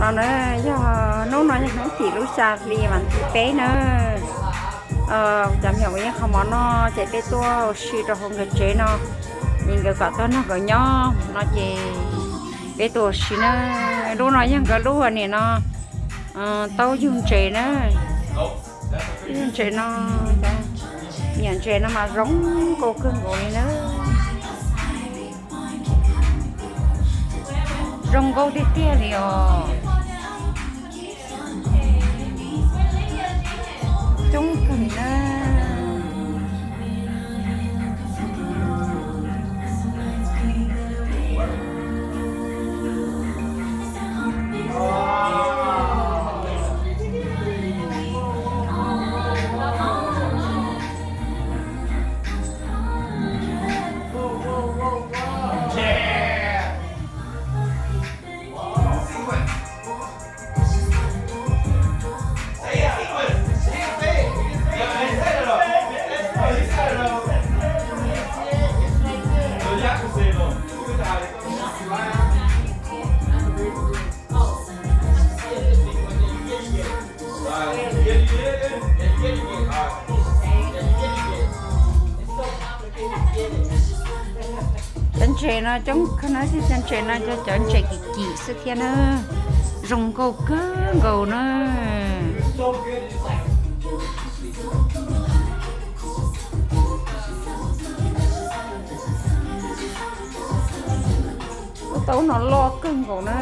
No na, yog hnub no yog hnub tim lub xya hli vas thib peb na. Cov me nyuam yeej qhov mov no ces peb tuaj ua si rau hauv nkawd tsev no, es nkawd kom tuaj nrog nkawd nyob no ces peb tuaj ua si na. Lub no yog nkawd lub nim no taub yug ntses na. Yug ntses no, me nyuam ntses no mas zoo nkauj kawg nkaus li na. Zoo nkauj tiag tiag li os. Coob kawg na. Cov ntses no coob kawg na, cov ntses no yog cov ntses kim kim xwb thiab na. Zoo nkauj kawg nkaus na. Lub taub no loj kawg nkaus na.